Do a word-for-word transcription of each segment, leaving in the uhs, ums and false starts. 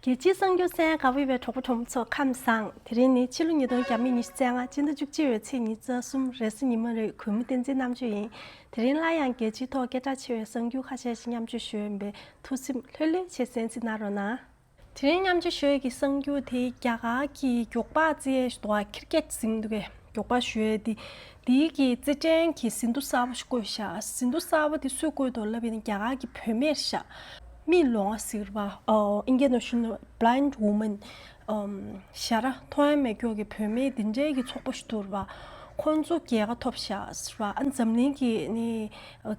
རྒྱལ་སྤྱིའི་གསར་འགྱུར་གསན་ག་པར་ཡོད་པའི་གྲོགས་པོ་གྲོགས་མོ་ཚོ་ཁམས་བཟང་། དེ་རིང་ནི་ཕྱི་ལོ་ཉིས་སྟོང་ཉི་ཤུ་རྩ་ལྔ་སྤྱི་ཟླ་བཅུ་གཅིག་པའི་ཚེས་ཉི་ཤུ་རྩ་གསུམ་རེས་གཟའ་ཉི་མ་རེད། གུས་མོ་བསྟན་འཛིན་རྣམ་དཔྱོད་ཡིན། དེ་རིང་སླར་ཡང་རྒྱལ་སྤྱིའི་ཐོག་སྐད་གྲགས་ཆེ་བའི་གསར་འགྱུར་ཁ་ཤས་ཤིག་མཉམ་སྤྱོད་ཞུ་ཡོད་པས་ཐུགས་སེམས་ལྷོད་ལྷོད་བྱས་གསན་གཟིགས་གནང་རོགས་གནང་། དེ་རིང་མཉམ་སྤྱོད་ཞུ་ཡས་ཀྱི་གསར་འགྱུར་དེ་རྒྱ་གར་གྱི་མགྱོགས་པ་རྩེད་ཡས་ཞིག་འདུག་གས། མགྱོགས་པ་ཁིར་ཀེད་ཟེར་གྱི་འདུག་གས། མགྱོགས་པ་ཞུ་ཡས་དེ། དེའི་གི་རྩེད་འགྲན་གྱི་ཟིན་ཐོ་གསར་པ་ཞིག་བཀོད་ཤག་ཟིན་ཐོ་གསར་པ་དེ་སུས་བཀོད་འདུག་ལབ་ཡིན་ན་རྒྱ་གར་གྱི་བུད་མེད་ཤག་མི་ལོང་ཟེར་བ། ཨིན་སྐད་ནང་ཞུ་ན་blind woman། ཨམ། ཞ་ར་མཐོང་ཡ་མེད་མཁན་གྱི་བུད་མེད་དེ་འདྲའི་གི་ཚོགས་པ་ཞིག་འདུག་ར་བ། ཁོང་ཚོ་རྒྱལ་ཁ་ཐོབ་ཤག་ཟེར་བ། ཨ། འཛམ་གླིང་གི་ནི་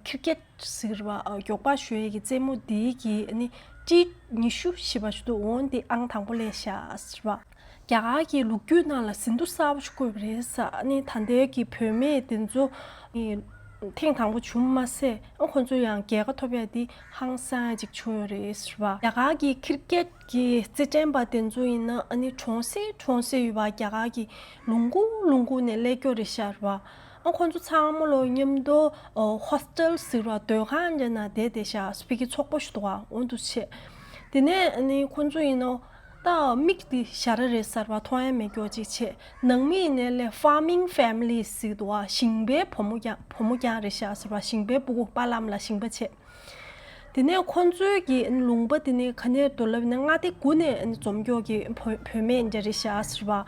ཁིར་ཀེད་ཟེར་བ། མགྱོགས་པ་ཞུ་ཡས་ཀྱི་རྩེད་མོ་འདིའི་གི་ནི་ཊི་ཉི་ཤུ་ཞེས་པ་ཞིག་འདུག་འོ་འདི་ཨང་དང་པོ་སླེབས་ཤག་ཟེར་བ། རྒྱ་གར་གྱི་ལོ་རྒྱུས་ནང་ལ་ཟིན་ཐོ་གསར་པ་ཞིག་བཀོད་པ་རེད་ཟེར། ཨ་ནི་ད་ལྟའི་གི་བུད་མེད་དེ་ཚོ་ནི་ཐེངས་དང་པོ་བྱུང་མ་ཟད། ཨ། ཁོང་ཚོ་ཡང་རྒྱལ་ཁ་ཐོབ་ཡ་དེ་ཧང་སང་ཡ་ཅིག་བྱུང་ཡོད་རེད་ཟེར་བ། རྒྱ་གར་གྱི་ཁིར་ཀེད་ཀྱི་རྩེད་འགྲན་པ་དེ་ཚོ་ཡིན་ན། ཨ་ནི་གྲོང་གསེབ་གྲོང་གསེབ་ཡོད་པ་རྒྱ་གར་གྱི་ལུང་ཁུག་ལུང་ཁུག་ནས་སླེབས་ཀྱི་ཡོད་རེད་ཤག་ར་བ། ཨ། ཁོང་ཚོ་ཚང་མ་ལོ་མཉམ་དུ་ཨ་ཧོ་སི་ཊེལ་ཟེར་བ་སྡོད་ཁང་འདྲ་ནང་བསྡད་བསྡད་ཤག་ཕ་གི་ཚོགས་པ་ཞིག་འདུག་ག་འོ་འདུག་སེ་བྱས། དེ་ནས་ཨ་ནི་ཁོང་ཚོ་ཡིན་ནོ། ད་མིག་དེ་ཞ་ར་རེད་ཟེར་བ། མཐོང་ཡ་མེད་མཁན་ཅིག་བྱས། ནང་མི་ཡིན་ནའི་ལས་ཧྥར་མིང་ཕེ་མི་ལི་ཟེར་འདུག་ག་ཞིང་པའི་བུ་མོ་རྐྱང་བུ་མོ་རྐྱང་རེད་ཤག་ཟེར་བ། ཞིང་པའི་སྤུ་གུ། པ་ལགས་ལ་ཞིང་པ་བྱས། དེ་ནས་ཁོང་ཚོའི་གི་ལུང་པ་དེ་ནི་ག་ནས་འདུག་ལབ་ན་མངའ་སྡེ་དགུ་ནས་འཛོམས་མཁན་གྱི་བུ་བུད་མེད་འདྲ་རེད་ཤག་ཟེར་བ།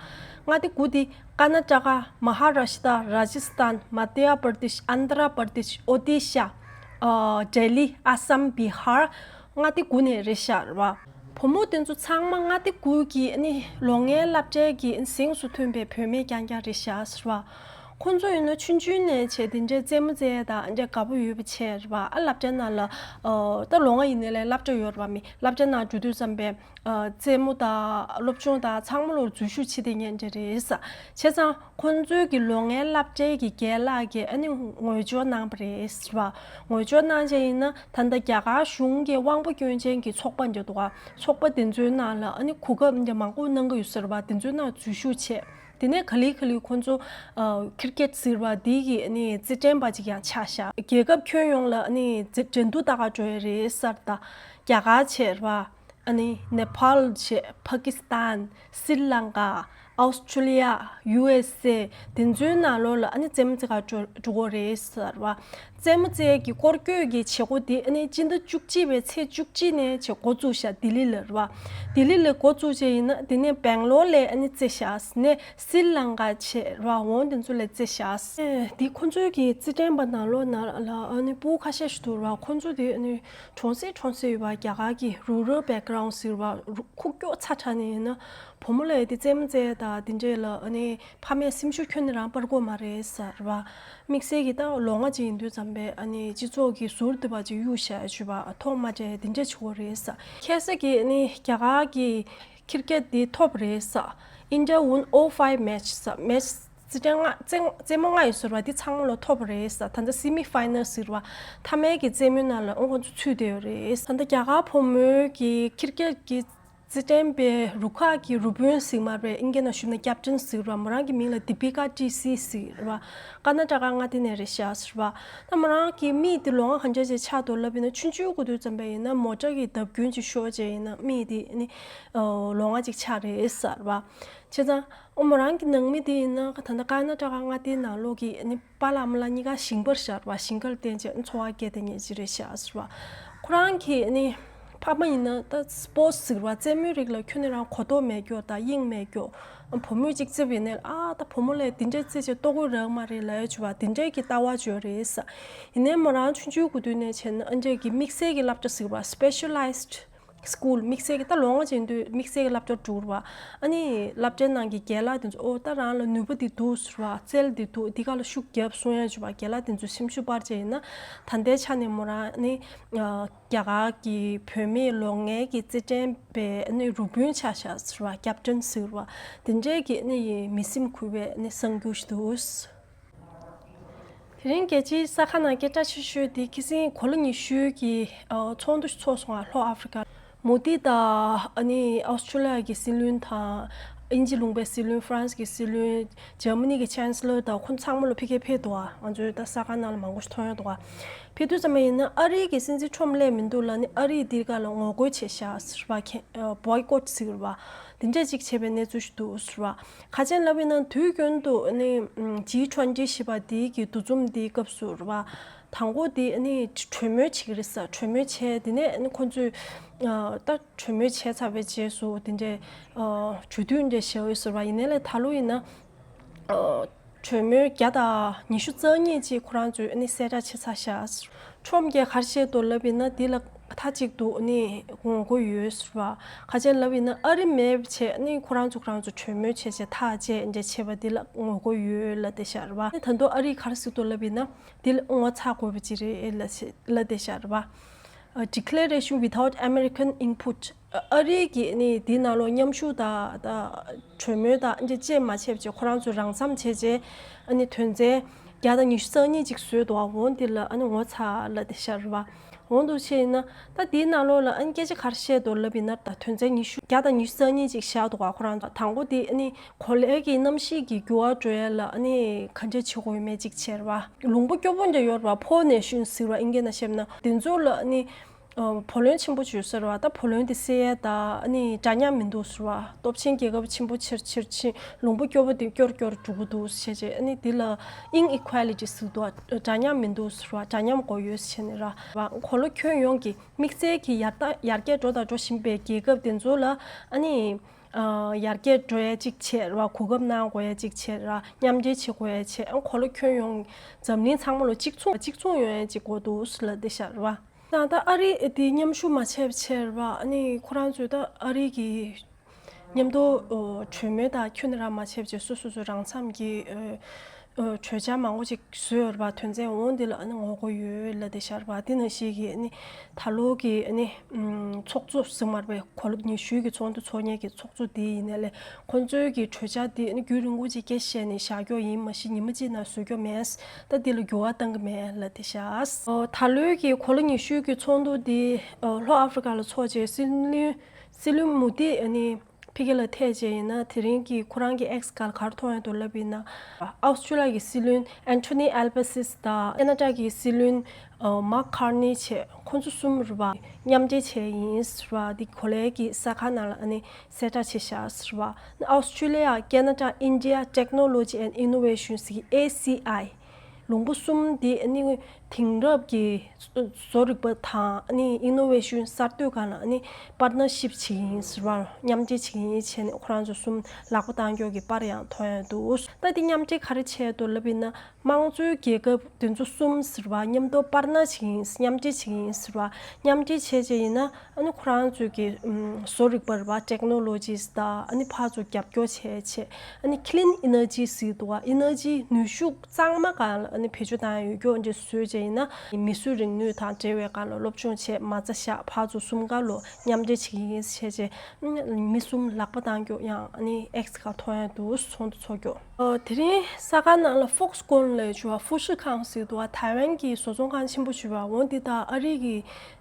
མངའ་སྡེ་དགུ་དེ་ཀར་ན་ཊ་ཀ། མ་ཧ་ར་ཤི་ཏྲ། ར་ཇི་སི་ཐན། མ་དྷྱ་པར་དེཤ། ཨན་དྷྲ་པར་དེཤ། ཨོ་ཌི་ཤ། ཨ། ལྡི་ལི། ཨ་སམ། བི་ཧར། མངའ་སྡེ་དགུ་ནས་རེད་ཤག་ར་བ། བུ་མོ་དེ་ཚོ་ཚང་མ་མངའ་སྡེ་དགུ་གི་ནི་ལོ་ལྔའི་སློབ་གྲྭའི་གི་གཟེངས་སུ་ཐོན་པའི་བུད་མེད་རྐྱང་རྐྱང་རེད་ཤག་ཟེར་བ། ཁོང་ཚོ་ཡིན་ན་ཆུང་ཆུང་ནས་བྱས་དེ་འདྲའི་རྩེད་མོ་རྩེ་ཡ་དང་འདྲ་དགའ་པོ་ཡོད་པ་བྱས་ར་བ། ཨ། སློབ་གྲྭ་ནང་ལ། ཨ། ད་ལོ་ལྔ་ཡིན་ནའི་ལས་སློབ་གྲྭ་ཡོད་ར་བ། མི་སློབ་གྲྭ་ནང་འགྲོ་དུས་ཙམ་པས། ཨ། རྩེད་མོ་དང་སློབ་སྦྱོང་དང་ཚང་མ་ལོ་འཛུལ་ཞུགས་བྱེད་བསྡད་མཁན་འདྲ་རེད་ཟེར། བྱས་ཙང་ཁོང་ཚོའི་གི་ལོ་ལྔའི་སློབ་གྲྭའི་གི་རྒན་ལགས་ཀྱིས་ཨ་ནི་ངོ་སྦྱོར་གནང་བ་རེད་ཟེར་བ། ངོ་སྦྱོར་གནང་བྱས་ཡིན་ན་ད་ལྟ་རྒྱ་གར་གཞུང་གི་དབང་པོ་སྐྱོན་ཅན་གྱི་ཚོགས་པ་འདྲ་འདུག་ག་ཚོགས་པ་དེ་ཚོའི་ནང་ལ་ཨ་ནི་གོ་སྐབས་འདྲ་མང་པོ་གནང་གི་ཡོད་ཟེར་བ། དེ་ཚོའི་ནང་འཛུལ་ཞུགས་བྱས། དེ་ནས་ག་ལེ་ག་ལེ་ཁོང་ཚོ། ཨ། ཁིར་ཀེད་ཟེར་བ་འདི་གི་ཨ་ནི་རྩེད་འགྲན་པ་ཅིག་ཡང་ཆགས་ཤག་རྒྱལ་ཁབ་ཁྱོན་ཡོངས་ལ་ཨ་ནི་འགྲན་བསྡུར་ལྟ་ག་འགྲོ་ཡ་རེད་ཟེར། ད་རྒྱ་གར་བྱས་ར་བ། ཨ་ནི་ནེ་པཱལ་བྱས། ཕ་ཀི་སི་ཐན། སི་རི་ལང་ཀ། ཨོ་སི་ཀྲི་ལི་ཡ། ཡུ་ཨེས་ཨེ། དེ་ཚོའི་ནང་ལོགས་ལ་ཨ་ནི་རྩེད་མོ་རྩེ་ག་འགྲོ་འགྲོ་གི་རེད་ཟེར་བ། རྩེད་མོ་རྩེ་གི་སྐོར་སྐྱོད་ཀྱི་བྱེད་སྒོ་དེ་ཨ་ནི་སྤྱི་ཟླ་བཅུ་གཅིག་པའི་ཚེས་བཅུ་གཅིག་ནས་བྱས་འགོ་བཙུགས་ཤག་ལྡི་ལི་ལ་ར་བ། ལྡི་ལི་ལ་འགོ་བཙུགས་བྱས་ཡིན་ན་དེ་ནས་སྦེང་ལོར་ལ་ཨ་ནི་རྩེ་ཤག་ནས་སི་རི་ལང་ཀ་བྱས་ར་བ། འོ་དེ་ཚོ་ལ་རྩེ་ཤག་ཨེ། དེ་ཁོང་ཚོའི་གི་རྩེད་འགྲན་པ་ནང་ལོགས་ནང་ལ་ཨ་ནི་སྤུ་གུ་ཁ་ཤས་ཤིག་འདུག་ར་བ། ཁོང་ཚོ་དེ་ཨ་ནི་གྲོང་གསེབ་གྲོང་གསེབ་ཡོད་པ་རྒྱ་གར་གྱི་རུ་རལ་བེག་གྷི་རའུན་ཌི་ཟེར་བ། རུ་ཁུག་ཀྱོག་ཚ་དྲགས་ནས་ཡིན་ན་བུ་མོ་ལ་ཡ་དེ་རྩེད་མོ་རྩེ་དང་དེ་འདྲས་ལ་ཨ་ནི་ཕ་མས་སེམས་ཤུགས་ཁྱོན་ནས་རང་སྤར་དགོས་མ་རེད་ཟེར་བ། དམིགས་བསལ་གྱི་ད་ལོ་ལྔ་ཅིག་ཡིན་དུས་ཙམ་པས་ཨ་ནི་སྤྱི་ཚོགས་ཀྱི་ཟུར་དེ་བ་ཅིག་གཡུག་བཞག་ཡ་བྱས་པ། ཐོག་མ་སྤྲད་དེ་འདྲས་བྱེད་དགོས་རེད་ཟེར། ཁ་སང་གི་ཨ་ནི་རྒྱ་གར་གྱི་ཁིར་ཀེད་དེ་ཐོབ་རེད་ཟེར། India won all five match ཟེར། མེཆ་རྩེད་འགྲན་ལྔ་རྩེད་རྩེད་མོ་ལྔ་ཡོད་ཟེར་བ། དེ་ཚང་མ་ལོ་ཐོབ་པ་རེད་ཟེར། ད་ལྟ་སི་མི་ཕའི་ནལ་ཟེར་བ། མཐའ་མའི་གི་རྩེད་མོའི་ནང་ལ་ཨོ་ཁོང་ཚོ་ཚུད་བསྡད་ཡོད་རེད། ད་ལྟ་རྒྱ་གར་བུ་མོའི་གི་ཁིར་ཀེད་ཀྱི་རྩེད་འགྲན་པའི་རུ་ཁག་གི་རུ་དཔོན་ཟེར་མ་རེད། ཨིན་སྐད་ནང་ཞུས་ན་ཀེབ་ཊན་ཟེར་བ། མོ་རང་གི་མིང་ལ་དི་པི་ཀ་ཏི་སི་ཟེར་བ། ཀར་ན་ཊ་ཀ་མངའ་སྡེ་ནས་རེད་ཤག་ཟེར་བ། ད་མོ་རང་གི་མིག་དེ་ལོ་ལྔ་ག་འདྲ་ཅིག་ཆགས་འདུག་ལབ་ཡིན་ན། ཆུང་ཆུང་གི་དུས་ཙམ་པ་ཡིན་ན་མོ་ཊ་གི་བརྡབ་སྐྱོན་ཅིག་ཤོར་བྱས་ཡིན་ན་མིག་དེ་ནི་ལོ་ལྔ་ཅིག་ཆགས་རེད་ཟེར་བ། བྱས་ཙང་། ཨོ་མོ་རང་གི་ནང་མི་དེ་ཡིན་ན་ད་ལྟ་ཀར་ན་ཊ་ཀ་མངའ་སྡེའི་ནང་ལོགས་ཀྱི་ནི་པཱ་ལགས་ཨ་མ་ལགས་གཉིས་ཀ་ཞིང་པ་ཤར་བ། ཞིང་ཁར་བརྟེན་བྱས་འཚོ་བ་སྐྱེལ་བསྡད་མཁན་ཅིག་རེད་ཤག་ཟེར་བ། ཁོ་རང་གི་ནི་ཕ་མ་ཡིན་ན་ད་སི་པོར་ཊི་ཟེར་བ། རྩེད་མོའི་རིགས་ལ་ཁྱོན་ནས་རང་གོ་རྟོགས་མེད་མཁན་དང་དབྱིངས་མེད་མཁན། བུ་མོས་ཅིག་རྩེ་བ་ཡིན་ནའི། ཨ། ད་བུ་མོ་ལ་དེ་འདྲའི་རྩེད་བྱས་ལྟོ་གོས་རག་མ་རེད་ལབ་ཡ་བྱས་པ། དེ་འདྲའི་གི་ལྟ་བ་བྱས་རེད་ཟེར། ཡིན་ནའི་མོ་རང་ཆུང་ཆུང་གི་དུས་ནས་བྱས་ན་ཨ་འདྲའི་གི་དམིགས་བསལ་གྱི་སློབ་གྲྭ་ཟེར་བ། སི་པེ་ཤལ་ལའི་ཛི་སི་ཀུལ། དམིགས་བསལ་གྱི་ད་ལོ་ལྔ་ཅིག་ཡིན་དུས་དམིགས་བསལ་གྱི་སློབ་གྲྭར་འགྲོ་ར་བ། ཨ་ནི་སློབ་གྲྭའི་ནང་གི་རྒན་ལགས་དེ་ཚོ། ཨོ། ད་རང་ལ་ནུས་པ་འདི་འདུག་ཟེར་བ། རྩལ་འདི་འདུག་འདི་ག་ལ་ཤུགས་རྒྱབ་གསུང་ཡ་བྱས་པ། རྒན་ལགས་དེ་ཚོས་སེམས་ཤུགས་སྤར་བྱས་ཡིན་ན་ད་ལྟའི་ཆ་ནས་མོ་རང་ནི་རྒྱ་གར་གྱི་བུད་མེད་ལོ་ལྔའི་གི་རྩེད་འགྲན་པའི་ནི་རུ་དཔོན་ཆགས་ཤག་ཟེར་བ། ཀེབ་ཊན་ཟེར་བ། དེ་འདྲའི་གི་ནི་མི་སེམས་འགུལ་བའི་ནི་གསར་འགྱུར་ཞིག་འདུག་དེ་རིང་རྒྱལ་སྤྱིའི་གསར་ཁང་ནང་སྐད་གྲགས་ཆེ་ཤོས་དེ་ཁ་སང་གོ་ལ་ཉི་ཤུའི་གི་ཚོགས་འདུ་ཞིག་ཚོགས་སོང་ང་། ལྷོ་ཨ་ཧྥེ་རི་ཀ། མོ་དི་དང་ཨ་ནི་ཨོ་སི་ཀྲི་ལི་ཡ་གི་སྲིད་བློན་དང་ དབྱིན་ཇི་ལུང་པའི་སྲིད་བློན། ཧྥ་རན་སི་གི་སྲིད་བློན། འཇར་མ་ནི་གི་ཅན་སི་ལར་དང་ཁོང་ཚང་མ་ལ་ཕ་གིར་ཕེབས་འདུག་ཨ། ང་ཚོའི་ད་གསར་ཁང་ནང་ལ་མང་པོ་ཞིག་མཐོང་ཡོད་འདུག་ཨ། ཕེབས་དུས་ཙམ་པ་ཡིན་ན་ཨ་རིའི་གི་སྲིད་འཛིན་ཁྲོམ་སླེབས་མི་འདུག་ལབ་ནི་ཨ་རིས་འདི་ག་ལ་ངོ་རྒོལ་བྱས་ཤག་ཟེར་བ། ཁེ་ཨ་བོའི་ཀོཊ་ཟེར་བ། དེ་འདྲ་ཅིག་བྱས་པའི་གནས་ཚུལ་ཞིག་འདུག་ཟེར་བ། ཁ་ཆེན་ལབ་ཡིན་ན་དུས་རྒྱུན་དུ་ནི་ཇི་ཊུ་ཝེན་ཊི་ཞེས་པ་འདིའི་གི་འདུ་འཛོམས་འདིའི་སྐབས་སུ་རེད་བ། དང་པོ་དེ་ནི་གྲོས་མོལ་བྱེད་ཀྱི་རེད་ཟེར། གྲོས་མོལ་བྱས། དེ་ནས་ནི་ཁོང་ཚོས་ཨ་ད་གྲོས་མོལ་བྱས་ཚར་བའི་རྗེས་སུ་དེ་འདྲའི་ཨ་གྲོས་མཐུན་འདྲ་བཞག་ཡོད་ཟེར་བ། ཡིན་ནའི་ལས་ད་ལོ་ཡིན་ན་ཨ་གྲོས་མོལ་བརྒྱ་དང་ཉི་ཤུ་རྩ་གཉིས་ཅིག་ཁོ་རང་ཚོས་ནི་གསལ་བསྒྲགས་བྱས་ཚར་ཤག་ཟེར། ཁྲོམ་གྱིས་ག་རེ་བཤད་འདུག་ལབ་ཡིན་ན་འདི་ལ་མཐའ་གཅིག་ཏུ་ནི་ངོ་རྒོལ་ཡོད་ཟེར་བ། ཁ་ཆེན་ལབ་ཡིན་ན་ཨ་རི་མེད་བྱས་ནི་ཁོ་རང་ཚོ་ཁོ་རང་ཚོ་གྲོས་མོལ་བྱས་བྱས་ཐག་བཅད་འདྲ་བྱས་པ་འདི་ལ་ངོ་རྒོལ་ཡོད་ལབ་བསྡད་ཤག་རེད་བ། ད་དུང་ཨ་རིས་ག་རེ་ཟེར་འདུག་ལབ་ཡིན་ན་འདི་ལ་ངོ་ཚ་དགོས་པ་ཅིག་རེད་ལབ་བྱས་ལབ་བསྡད་ཤག་རེད་བ། Declaration without American input། ཨ་རི་གིས་ནི་འདི་ནང་ལོགས་མཉམ་ཞུགས་དང་ད་གྲོས་མོལ་དང་འདི་བཅས་མ་བྱས་བྱས་ཁོ་རང་ཚོ་རང་མཚམས་བྱས་བྱས་ཨ་ནི་དོན་ཚན་བརྒྱ་དང་ཉི་ཤུ་རྩ་གཉིས་ཅིག་བཟོས་འདུག་ཨ། འོ་འདི་ལ་ཨ་ནི་ངོ་ཚ་ལབ་བསྡད་ཤག་རེད་བ། འོ་འདུག་བྱས་ཡིན་ན་ད་འདིའི་ནང་ལོགས་ལ་ཨ་ནི་སྐད་ཆ་ག་རེ་བཤད་འདུག་ལབ་ཡིན་ན། ད་དོན་ཚན་ཉི་ཤུ་བརྒྱ་དང་ཉི་ཤུ་རྩ་གཉིས་ཅིག་བཞག་འདུག་ཨ། ཁོ་རང་ཚོ་དང་པོ་དེ་ཨ་ནི་གོ་ལའི་གི་གནམ་གཤིས་ཀྱི་འགྱུར་བ་འགྲོ་ཡ་ལ་ཨ་ནི་ག་འདྲ་བྱེད་དགོས་ཡོད་མེད་ཅིག་བྱས་རེད་བ། ལུང་པ་སྐྱོ་པོ་འདྲ་ཡོད་རེད་བ། Poor Nations ཟེར་བ་ཨིན་སྐད་ནང་བཤད་ན། དེ་ཚོ་ལ་ཨ་ནི་ཨ་བུ་ལོན་ཆེན་པོ་ཅིག་ཡོད་ཟེར་བ། ད་བུ་ལོན་དེ་སེལ་ཡ་ད་ཨ་ནི་འདྲ་མཉམ་མི་འདུག་ཟེར་བ། སྟོབས་ཆེན་རྒྱལ་ཁབ་ཆེན་པོ་ཆེར་ཆེར་ཕྱིན། ལུང་པ་སྐྱོ་པོ་དེ་སྐྱོར་སྐྱོར་འགྲོ་གི་འདུག་ཟེར་བྱས། ཨ་ནི་དེ་ལ་Inequality ཟེར་འདུག་བ། འདྲ་མཉམ་མི་འདུག་ཟེར་བ། འདྲ་མཉམ་དགོས་ཡོད་ཟེར་ནས་ར་བ། གོ་ལ་ཁྱོན་ཡོངས་ཀྱི་དམིགས་བསལ་གྱི་ཡར་ད་ཡར་རྒྱས་འགྲོ་དང་འགྲོ་བཞིན་པའི་རྒྱལ་ཁབ་དེ་ཚོ་ལ་ཨ་ནི་ཨ་ཡར་རྒྱས་འགྲོ་ཡ་གཅིག་བྱས་ར་བ། གོ་སྐབས་གནང་དགོས་ཡ་གཅིག་བྱས་ར། མཉམ་འབྲེལ་བྱེད་དགོས་ཡ་བྱས། ཨ་གོ་ལ་ཁྱོན་ཡོངས་འཛམ་གླིང་ཚང་མ་ལ་གཅིག་མཚུངས་གཅིག་མཚུངས་ཡོང་ཡ་གཅིག་དགོས་འདུག་ཟེར་ལབ་བསྡད་ཤག་ར་བ། ད་ལྟ་ཨ་རི་དེ་མཉམ་ཞུགས་མ་བྱས་བྱས་ར་བ། ཨ་ནི་ཁོ་རང་ཚོས་ད་ཨ་རི་གི་མཉམ་དུ་ཨོ་གྲོས་མོལ་དང་ཁྱོན་ནས་ར་མ་བྱས་བྱས་སོ་སོ་སོ་རང་མཚམས་ཀྱི་ཨོ་ཨོ་གྲོས་འཆར་མང་པོ་ཅིག་བཟོས་ཡོད་རེད་པ། དོན་ཚན་འོ་འདི་ལ་ཨ་ནི་ངོ་རྒོལ་ཡོད་ལབ་བསྡད་ཤག་རེད་པ། དེ་ནང་བཞིན་གྱི་ཨ་ནི་ད་ལོ་གི་ཨ་ནི་ཨམ་ཚོགས་གཙོ་ཟེར་མ་རེད་པས། གོ་ལ་ཉི་ཤུའི་གི་ཚོགས་འདུ་ཚོགས་མཁན་གྱི་ཚོགས་གཙོ་དེ་ཡིན་ནའི་ལས་ཁོང་ཚོའི་གི་གྲོས་འཆར་དེ་ཨ་ནི་རྒྱུན་རིང་པོ་ཅིག་སྐད་བཤད་ནས་བཞག་རྒྱུ་ཡིན། མ་གཞི་ཉི་མ་གཅིག་ནང་བཟོ་རྒྱུ་མེད། ད་འདི་ལ་འགྱུར་བ་གཏང་གི་མེད་ལབ་བསྡད་ཤག་ཨོ་ད་ལོའི་གི་གོ་ལ་ཉི་ཤུའི་གི་ཚོགས་འདུ་དེ་ཨོ་ལྷོ་ཨ་ཧྥི་རི་ཀ་ལ་ཚོགས་རྗེས་སྲིད་བློན་སྲིད་བློན་མོ་དི་ཨ་ནི་ཕ་གི་ལ་ཐད་བྱས་ཡིན་ན། དེ་རིང་གི་ཁོ་རང་གི་ཨེགས་སྒང་ལ་ག་རེ་མཐོང་ཡོད་འདུག་ལབ་ཡིན་ན། ཨའོ་སི་ཀྲི་ལི་ཡ་གི་སྲིད་བློན་ཨན་ཐོ་ནི་ཨལ་བྷ་སིས་དང་ཁེ་ན་ཌ་གི་སྲིད་བློན་ཨ་མཱག་ཁར་ནི་བྱས། ཁོང་ཚོ་གསུམ་རེད་པ། མཉམ་འབྲེལ་བྱས་ཡིན་ཟེར་བ་འདི་གོ་ལའི་གི་གསར་ཁང་ནང་ལ་ཨ་ནི་གསལ་བསྒྲགས་བྱས་ཤག་ཟེར་བ། ཨའོ་སི་ཀྲི་ལི་ཡ། ཁེ་ན་ཌ། ཨིན་ཌི་ཡ། Technology and Innovation ཟེར་གི་ཨེ་སི་ཨའི། ལུང་པ་གསུམ་དེ་ཨ་ནི་དེང་རབས་ཀྱི་བཟོ་རིག་པ་དང་ཨ་ནི་ཨི་ནོ་ཝེ་ཤན་གསར་གཏོད་སྒང་ལ་ཨ་ནི་པར་ན་ཤིབ་བྱེད་ཀྱི་ཡིན་ཟེར་བ། མཉམ་འབྲེལ་བྱེད་ཀྱི་ཡིན་བྱས་ནས་ཁོ་རང་ཚོ་གསུམ་ལག་པ་བཏང་རྒྱུ་གི་པར་ཡང་མཐོང་ཡ་འདུག་ད་དེ་མཉམ་འབྲེལ་ག་རེ་བྱས་འདུག་ལབ་ཡིན་ན། དམངས་གཙོའི་རྒྱལ་ཁབ་དེ་ཚོ་གསུམ་ཟེར་བ་མཉམ་དུ་པར་ན་བྱེད་ཀྱི་ཡིན། མཉམ་འབྲེལ་བྱེད་ཀྱི་ཡིན་ཟེར་བ། མཉམ་འབྲེལ་བྱས་བྱས་ཡིན་ན། ཨ་ནི་ཁོ་རང་ཚོས་ཀྱི་ཨམ་བཟོ་རིག་པ་རེད་པ། ཊེག་ནོ་ལོ་ཇིས་དང་ཨ་ནི་ཕར་ཚུར་རྒྱབ་སྐྱོར་བྱས་བྱས། ཨ་ནི་ཁི་ལིན་ཨི་ནར་ཇི་ཟེར་འདུག་ག་ཨི་ནར་ཇི་ནུས་ཤུགས་གཙང་མ་སྒང་ལ་ཨ་ནི་བེད་སྤྱོད་བཏང་ཡ་ཡོད་རྒྱུ་འདྲ་བཟོས་བྱས་ཡིན་ན། མིས་བཟོས་རིག་ནུས་དང་འབྲེལ་བའི་སྒང་ལ་སློབ་སྦྱོང་བྱས། མ་རྩ་བཞག་ཕར་ཚུར་གསུམ་ཀ་ལོ་མཉམ་འབྲེལ་བྱེད་ཀྱི་ཡིན་བྱས་བྱས། ཨ་ནི་མི་གསུམ་ལག་པ་བཏང་རྒྱུ་ཡང་ཨ་ནི་ཨེགས་སྒང་མཐོང་ཡ་འདུག་ཚོགས་འདུ་ཚོགས་རྒྱུ། ཨ་དེ་རིང་གསར་ཁང་ནང་ལ་ཧྥོག་སི་ཀོན་ལབ་ཡ་ཅིག་ཡོད་པ། ཧྥུ་ཤི་ཁང་ཟེར་འདུག་ག་ཐའེ་ཝན་གྱི་བཟོ་ཚོང་ཁང་ཆེན་པོ་ཅིག་ཡོད་པ། འོ་འདི་དང་ཨ་རི་གི་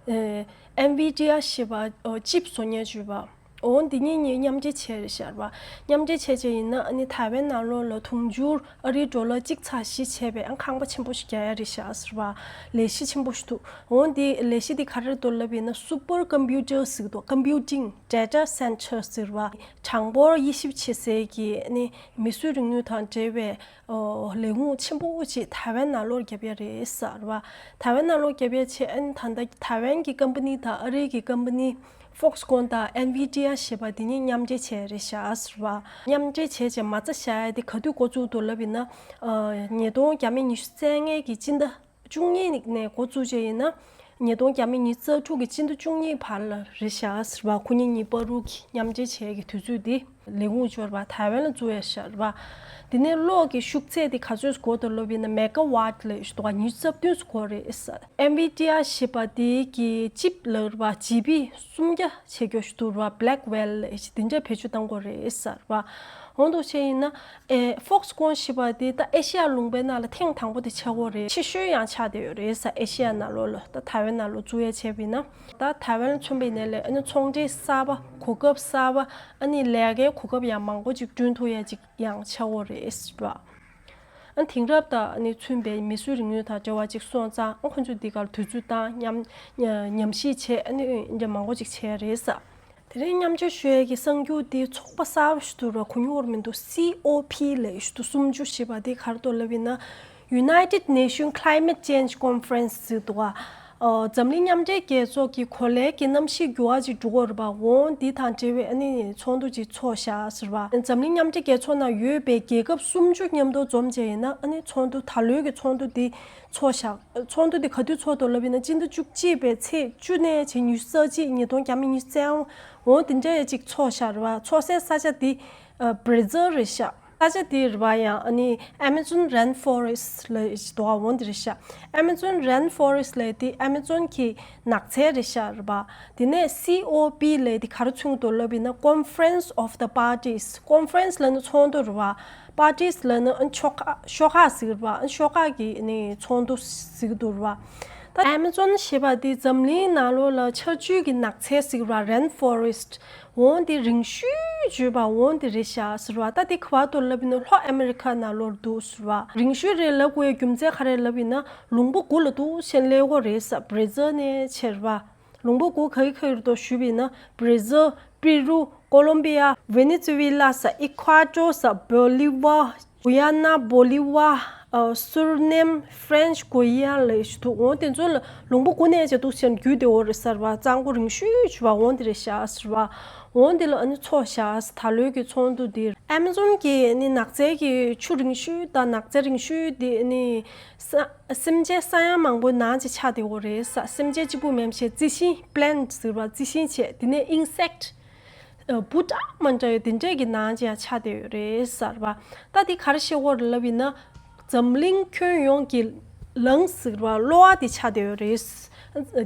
ཨེ་ཨེན་བྷི་ཌི་ཡ་ཞེས་པ་ཨ་ཅིབ་བཟོ་མཁན་ཅིག་ཡོད་པ། འོ་འདི་གཉིས་གཉིས་མཉམ་འབྲེལ་བྱས་རེད་ཤག་རེད་པ། མཉམ་འབྲེལ་བྱས་བྱས་ཡིན་ན་ཨ་ནི་ཐའེ་ཝན་ནང་ལོགས་ལ་དུང་ཕྱུར་ཨ་རིའི་ཌོ་ལར་གཅིག་ཚེག་བཞི་བྱས་པའི་ཨ་ཁང་པ་ཆེན་པོ་ཞིག་རྒྱག་ཡ་རེད་ཤག་ཟེར་བ། ལས་གཞི་ཆེན་པོ་ཞིག་འདུག་འོ་འདི་ལས་གཞི་འདི་ག་རེ་རེད་འདུག་ལབ་ཡིན་ན། སུ་པར་ཀམ་པུ་ཊར་ཟེར་གི་འདུག་ཀམ་པུ་ཊིང་ཌེ་ཊ་སེན་ཊར་ཟེར་བ། གྲངས་འབོར་དབྱེ་ཞིབ་བྱེད་སའི་གི་ཨ་ནི་མིས་བཟོས་རིག་ནུས་དང་འབྲེལ་བའི་ཨོ་ལས་ཁུངས་ཆེན་པོ་ཅིག་ཐའེ་ཝན་ནང་ལོགས་བརྒྱབ་ཡ་རེད་ཟེར་བ། ཐའེ་ཝན་ནང་ལོགས་བརྒྱབ་ཡ་བྱས། ཨ་ནི་ད་ལྟ་ཐའེ་ཝན་གྱི་ཀམ་པ་ནི་དང་ཨ་རིའི་གི་ཀམ་པ་ནི་ཧྥོག་སི་ཀོན་དང་ཨེན་བྷི་ཌི་ཡ་ཞེས་པ་འདི་གཉིས་མཉམ་འབྲེལ་བྱས་རེད་ཤག་ཟེར་བ། མཉམ་འབྲེལ་བྱས་བྱས་མ་རྩ་བཞག་ཡ་དེ་ག་དུས་འགོ་བཙུགས་འདུག་ལབ་ཡིན་ན། ཨ་ཉིས་སྟོང་བརྒྱ་མེད་ཉི་ཤུ་རྩ་ལྔའི་གི་སྤྱི་ཟླ་བཅུ་གཉིས་ནས་འགོ་བཙུགས་བྱས་ཡིན་ན། ཉིས་སྟོང་བརྒྱ་མེད་ཉི་ཤུ་རྩ་དྲུག་གི་སྤྱི་ཟླ་བཅུ་གཉིས་བར་ལ་རེད་ཤག་ཟེར་བ། ཁོ་གཉིས་གཉིས་བར་དུ་གི་མཉམ་འབྲེལ་བྱས་ཀྱི་དུས་ཚོད་འདི། ལས་ཁུངས་འབྱོར་བ་ཐའེ་ཝན་ལ་བཙུགས་ཡ་ཤག་རེད་པ། དེ་ནས་གློག་གི་ཤུགས་ཚད་དེ་ག་ཚོད་འགོར་འདུག་ལབ་ཡིན་ན། མེ་ག་ཝཊ་ལ་ཞུ་དོ་ཉི་ཤུ་རྩ་བདུན་ཙམ་འགོར་རེད་ཟེར། ཨེན་བྷི་ཌི་ཡ་ཞེས་པ་དེ་གི་ཅིབ་ལབ་རེད་པ། ཇི་བི་སུམ་བརྒྱ་བྱེད་རྒྱུ་ཞིག་འདུག་རེད་པ། བྷེ་ལེག་ཝེལ་ལ་ཞེས་དེ་འདྲའི་བེད་སྤྱོད་གཏང་དགོས་རེད་ཟེར་བ། འོ་འདུག་བྱས་ཡིན་ན། ཨེ་ཧྥོག་སི་ཀོན་ཞེས་པ་དེ་ད་ཨེ་ཤི་ཡ་ལུང་པའི་ནང་ལ་ཐེངས་དང་པོ་དེ་ཆགས་ཀྱི་ཡོད་རེད། ཆེ་ཤོས་ཡང་ཆགས་བསྡད་ཡོད་རེད་ཟེར། ཨེ་ཤི་ཡ་ནང་ལོགས་ལ་ད་ཐའེ་ཝན་ནང་ལོགས་བཙུགས་ཡ་བྱས་པ་ཡིན་ན། ད་ཐའེ་ཝན་མཚོན་པ་ཡིན་ནའི་ལས་ཨ་ནི་ཚོང་འབྲེལ་གསར་པ། གོ་སྐབས་གསར་པ། ཨ་ནི་ལས་ཀའི་ གོ་སྐབས་ཡང་མང་པོ་ཅིག་བསྐྲུན་ཐུབ་ཡ་ཅིག་ཡང་ཆགས་ཡོད་རེད་ཟེར་བ། ཨ་དེང་རབས་དང་ཨ་ནི་མཚོན་པའི་མིས་བཟོས་རིག་ནུས་དང་འབྲེལ་བ་ཅིག་སོང་ཙང་ཨ་ཁོ་ཚོས་འདི་གར་དུས་ཚོད་བཏང་ཉམས་ཉམས་ཞིབ་བྱས་ཨ་ནི་འདྲ་མང་པོ་ཅིག་བྱས་རེད་ཟེར། དེ་རིང་མཉམ་སྤྱོད་ཞུ་ཡས་ཀྱི་གསར་འགྱུར་འདི་ཚོགས་པ་གསར་པ་ཞིག་ཏུ་ར་གོ་མྱོང་བར་མི་འདུག C O P ལབ་ཞིག་ཏུ་སུམ་ཅུ་ཞེས་པ་འདི་ག་རེ་འདུག་ལབ་ཡིན་ན། United Nations Climate Change Conference ཟེར་འདུག་ག་འཛམ་གླིང་མཉམ་འབྲེལ་རྒྱལ་ཚོགས་ཀྱི་གོ་ལའི་གི་གནམ་གཤིས་འགྱུར་བ་ཅིག་འགྲོ་གི་ཡོད་རེད་པ། འོ་འདི་དང་འབྲེལ་བའི་ཨ་ནི་ཚོགས་འདུ་ཅིག་ཚོགས་བཞག་ཟེར་བ། འཛམ་གླིང་མཉམ་འབྲེལ་རྒྱལ་ཚོགས་ནང་ཡོད་པའི་རྒྱལ་ཁབ་སུམ་ཅུ་མཉམ་དུ་འཛོམས་བྱས་ཡིན་ན་ཨ་ནི་ཚོགས་འདུ་ད་ལོའི་གི་ཚོགས་འདུ་འདི་ཚོགས་བཞག་ཚོགས་འདུ་འདི་ག་དུས་ཚོགས་འདུག་ལབ་ཡིན་ན་སྤྱི་ཟླ་བཅུ་གཅིག་པའི་ཚེས་བཅུ་ནས་བྱས་ཉི་ཤུ་རྩ་གཅིག་ཉིས་སྟོང་ཉི་ཤུ་རྩ་ལྔ། འོ་དེ་འདྲ་ཅིག་ཚོགས་བཞག་རེད་བ། ཚོགས་སའི་ས་ཆ་འདི་ཨ་Brazil རེད་ཤག་ས་ཆ་འདི་རེད་བ། ཡང་ཨ་ནི་Amazon Rainforest ལབ་ཞིག་འདུག་འོ་འདི་རེད་ཤག Amazon Rainforest ལབ་དེ་Amazon གི་ནགས་ཚལ་རེད་ཤག་རེད་བ། དེ་ནས་C O P ལབ་དེ་ག་རེ་མཚོན་གྱི་འདུག་ལབ་ཡིན་ན་Conference of the Parties། Conference ལབ་ན་ཚོགས་འདུ་རེད་བ། Parties ལབ་ན་ཨ་ཤོག་ཁག་ཤོག་ཁག་ཟེར་གྱི་རེད་བ། ཨ་ཤོག་ཁག་གི་ཨ་ནི་ཚོགས་འདུ་ཟེར་གྱི་འདུག་རེད་བ། ད་Amazon ཞེས་པ་འདི་འཛམ་གླིང་ནང་ལོགས་ལ་ཆར་ཆུ་གི་ནགས་ཚལ་ཟེར་གྱི་རེད་བ། Rainforest། འོ་འདི་རིང་ཤོས་བརྗོད་པ་འོ་འདི་རེད་ཤག་ཟེར་བ། ད་འདི་ག་པར་འདུག་ལབ་ཡིན་ན་ལྷོ་ཨ་མེ་རི་ཁ་ནང་ལོགས་འདུག་ཟེར་བ། རིང་ཤོས་རེད་ལབ་དགོས་ཡ་རྒྱུ་མཚན་ག་རེ་ལབ་ཡིན་ན་ལུང་པ་དགུ་ལ་འདུག་ཟེར་སླེབས་ཀྱི་རེད་ཟེར། Brazil ནས་བྱས་རེད་བ། ལུང་པ་དགུ་ག་གི་ག་གི་རེད་འདུག་ཞུས་པ་ཡིན་ན་Brazil། Peru། Colombia། Venezuela ཟེར། Ecuador ཟེར། Bolivia། Guyana། Bolivia། ཨ་Suriname། French Guiana ལབ་ཞིག་འདུག་འོ་དེ་ཚོ་ལ་ལུང་པ་དགུ་ནས་བྱས་འདུག་ཟེར་རྒྱུད་དེ་འོ་རེད་ཟེར་བ། གཙང་པོ་རིང་ཤོས་བྱས་པ་འོ་འདི་རེད་ཤག་ཟེར་བ། འོ་འདི་ལ་ཨ་ནི་ཚོགས་བཞག་ད་ལོའི་གི་ཚོགས་འདུ་འདི་Amazon གི་ཨ་ནི་ནགས་ཚལ་གྱི་ཆུ་རིང་ཤོས་དང་ནགས་ཚལ་རིང་ཤོས་འདི་ཨ་ནི་ས་སེམས་ཅན་ས་ཡ་མང་པོའི་ནང་ཅིག་ཆགས་བསྡད་ཡོད་རེད་ཟེར། སེམས་ཅན་གཅིག་པུ་མིན་པ་བྱས་རྩི་ཤིང་plant ཟེར་བ་རྩི་ཤིང་བྱས། དེ་ནས་insect ཨ་འབུ་འདྲ་མི་འདྲ་ཡོད་དེ་འདྲས་ཀྱི་ནང་ཅིག་ཡང་ཆགས་བསྡད་ཡོད་རེད་ཟེར་བ། ད་འདི་ག་རེ་བཤད་ཡོད་རེད་ལབ་ཡིན་ན་འཛམ་གླིང་ཁྱོན་ཡོངས་ཀྱི་ལངས་ཟེར་བ་གློ་བ་དེ་ཆགས་བསྡད་ཡོད་རེད།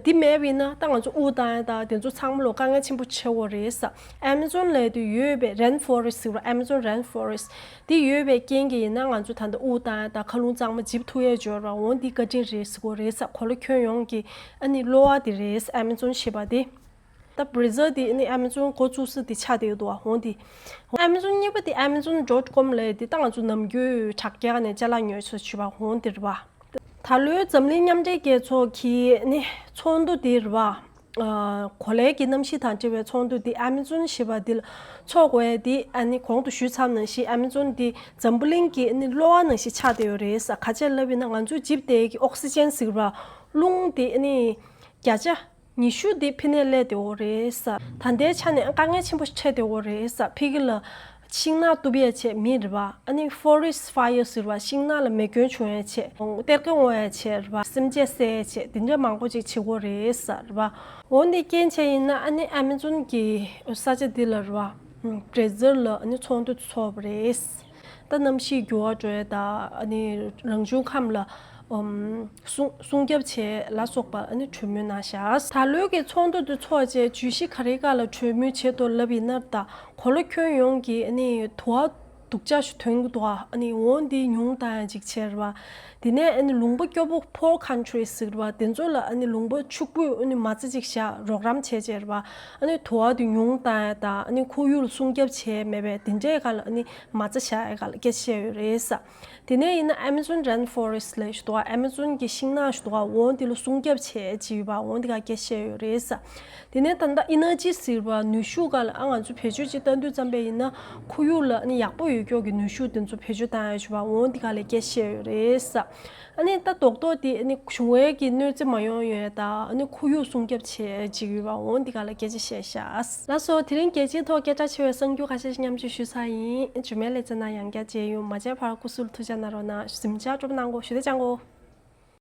འདི་མེད་པ་ཡིན་ན་ད་ང་ཚོ་དབུགས་བཏང་ཡ་ད་དེ་ཚོ་ཚང་མ་ལ་དཀའ་ངལ་ཆེན་པོ་ཆགས་ཡོད་རེད་ཟེར། Amazon ལབ་དུས་ཡོད་པའི་rainforest ཟེར་བ། Amazon rainforest འདི་ཡོད་པའི་རྐྱེན་གྱིས་ཡིན་ན་ང་ཚོ་ད་ལྟ་དབུགས་བཏང་ཡ་ད་མཁའ་རླུང་གཙང་མ་འཇིབ་ཐུབ་ཡ་འབྱོར་བ་འོ་འདི་བཀའ་དྲིན་རེད་ཟེར་གྱི་ཡོད་རེད་ཟེར། གོ་ལ་ཁྱོན་ཡོངས་ཀྱི་ཨ་ནི་གློ་བ་དེ་རེད། Amazon ཞེས་པ་དེ། ད་Brazil དེ་ནི་Amazon འགོ་བཙུགས་ས་དེ་ཆགས་བསྡད་ཡོད་འདུག་བ། འོ་དེ། Amazon གཉིས་པ་དེ་Amazon dot com ལབ་དེ་ད་ང་ཚོ་ནམ་རྒྱུན་དྲ་རྒྱ་ནས་ཅ་ལག་ཉོ་ས་བྱས་པ་འོ་དེ་རེད་བ། ད་ལོའི་འཛམ་གླིང་མཉམ་འབྲེལ་རྒྱལ་ཚོགས་ཀྱི་ནི་ཚོགས་འདུ་དེ་རེད་བ། ཨ་གོ་ལའི་གི་གནམ་གཤིས་དང་འབྲེལ་བའི་ཚོགས་འདུ་དེ་Amazon ཞེས་པ་དེ་ལ་ཚོགས་དགོས་དེ་ཨ་ནི་གོང་དུ་ཞུས་ཚར་ནང་བཞིན་Amazon དེ་འཛམ་བུ་གླིང་གི་ནི་གློ་བ་ནང་བཞིན་ཆགས་བསྡད་ཡོད་རེད་ཟེར། ག་ཅི་ལབ་ཡིན་ན་ང་ཚོས་འཇིབ་བསྡད་ཀྱི་oxygen ཟེར་བ་རླུང་དེ་ཨ་ནི་བརྒྱ་ཆ་ཉི་ཤུ་དེ་ཕི་ནས་སླེབས་བསྡད་ཡོད་རེད་ཟེར། ད་ལྟའི་ཆ་ནས་དཀའ་ངལ་ཆེན་པོ་འཕྲད་བསྡད་ཡོད་རེད་ཟེར། ཕ་གི་ལ་ཤིང་ནགས་གཏུབ་ཡས་བྱས་མི་རེད་བ། ཨ་ནི་forest fire ཟེར་བ་ཤིང་ནགས་ལ་མེ་སྐྱོན་བྱུང་ཡས་བྱས། གཏེར་ཁ་སྔོག་ཡས་བྱས་རེད་བ། སེམས་ཅན་བསད་ཡས་བྱས་དེ་འདྲ་མང་པོ་ཅིག་བྱེད་ཀྱི་ཡོད་རེད་ཟེར་བ། འོ་འདི་རྐྱེན་བྱས་ཡིན་ན་ཨ་ནི་Amazon གི་ས་ཆ་འདི་ལ་རེད་བ། Brazil ལ་ཨ་ནི་ཚོགས་འདུ་ཚོགས་པ་རེད། ད་གནམ་གཤིས་འགྱུར་བ་འགྲོ་ཡས་དང་ཨ་ནི་རང་བྱུང་ཁམས་ལ་ཨམ་སྲུང་སྲུང་སྐྱོབ་བྱེད་ལ་སོགས་པ་ཨ་ནི་གྲོས་མོལ་གནང་བཞག་ད་ལོའི་གི་ཚོགས་འདུ་འདི་ཚོགས་རྗེས་བརྗོད་གཞི་ག་རེ་སྒང་ལ་གྲོས་མོལ་བྱེད་དོ་ལབ་ཡིན་ན། ད་གོ་ལ་ཁྱོན་ཡོངས་ཀྱི་ཨ་ནི་དུ་བ་སྡུག་ཅག་ཞིག་ཐོན་གྱི་འདུག་ཨ་ནི་འོ་འདི་ཉུང་བཏང་ཡ་ཅིག་བྱས་རེད་བ། དེ་ནས་ཨ་ནི་ལུང་པ་སྐྱོ་པོ་poor countries ཟེར་བ་དེ་ཚོ་ལ་ཨ་ནི་ལུང་པ་ཕྱུག་པོས་ཨ་ནི་མ་རྩ་ཅིག་བཞག་རོགས་རམ་བྱས་བྱས་རེད་བ། ཨ་ནི་དུ་བ་དེ་ཉུང་བཏང་ཡ་དང་ཨ་ནི་ཁོར་ཡུག་ལ་སྲུང་སྐྱོབ་བྱས་མེད་པའི་དེ་འདྲའི་སྒང་ལ་ཨ་ནི་མ་རྩ་བཞག་ཡ་སྒང་ལ་སྐད་ཆ་བཤད་ཡོད་རེད་ཟེར། དེ་ནས་ཡིན་ན་Amazon rainforest ལབ་ཞིག་འདུག་ག Amazon གྱི་ཤིང་ནགས་ཞིག་འདུག་ག་འོ་འདི་ལ་སྲུང་སྐྱོབ་བྱས་ཅིག་ཡོད་པ་འོ་འདི་ག་སྐད་ཆ་བཤད་ཡོད་རེད་ཟེར། དེ་ནས་ད་ལྟ་energy ཟེར་བ་ནུས་ཤུགས་སྒང་ལ་ཨ་ང་ཚོ་བེད་སྤྱོད་ཅིག་བཏང་དུས་ཙམ་པ་ཡིན་ན་ཁོར་ཡུག་ལ་ཨ་ནི་ཡག་པོ་ཡོད་ཀྱོག་གི་ནུས་ཤུགས་དེ་ཚོ་བེད་སྤྱོད་བཏང་ཡ་ཞུ་བ་འོ་འདི་ག་ལ་སྐད་ཆ་བཤད་ཡོད་རེད་ཟེར། ཨ་ནི་ད་རྡོག་རྡོག་དེ་ཨ་ནི་བྱུང་བའི་གི་གནོད་འཚེ་མ་ཡོང་ཡ་དང་ཨ་ནི་ཁོར་ཡུག་སྲུང་སྐྱོབ་བྱེད་ཅིག་ཡོད་པ་འོ་འདི་ག་ལ་སྐད་ཆ་བཤད་ཤག་ལགས་སོ། དེ་རིང་རྒྱལ་སྤྱིའི་ཐོག་སྐད་གྲགས་ཆེ་བའི་གསར་འགྱུར་ཁ་ཤས་ཤིག་མཉམ་སྤྱོད་ཞུས་ཚར་ཡིན། རྗེས་མའི་ལེ་ཚན་ནང་ཡང་བསྐྱར་མཇལ་ཡོང་། མ་མཇལ་བར་སྐུ་གཟུགས་ལ་ཐུགས་ཅག་གནང་རོགས་གནང་། གཟིམ་འཇགས་སྤྲོ་པོ་གནང་གོ་ཞུ་དེ་ཅང་གོ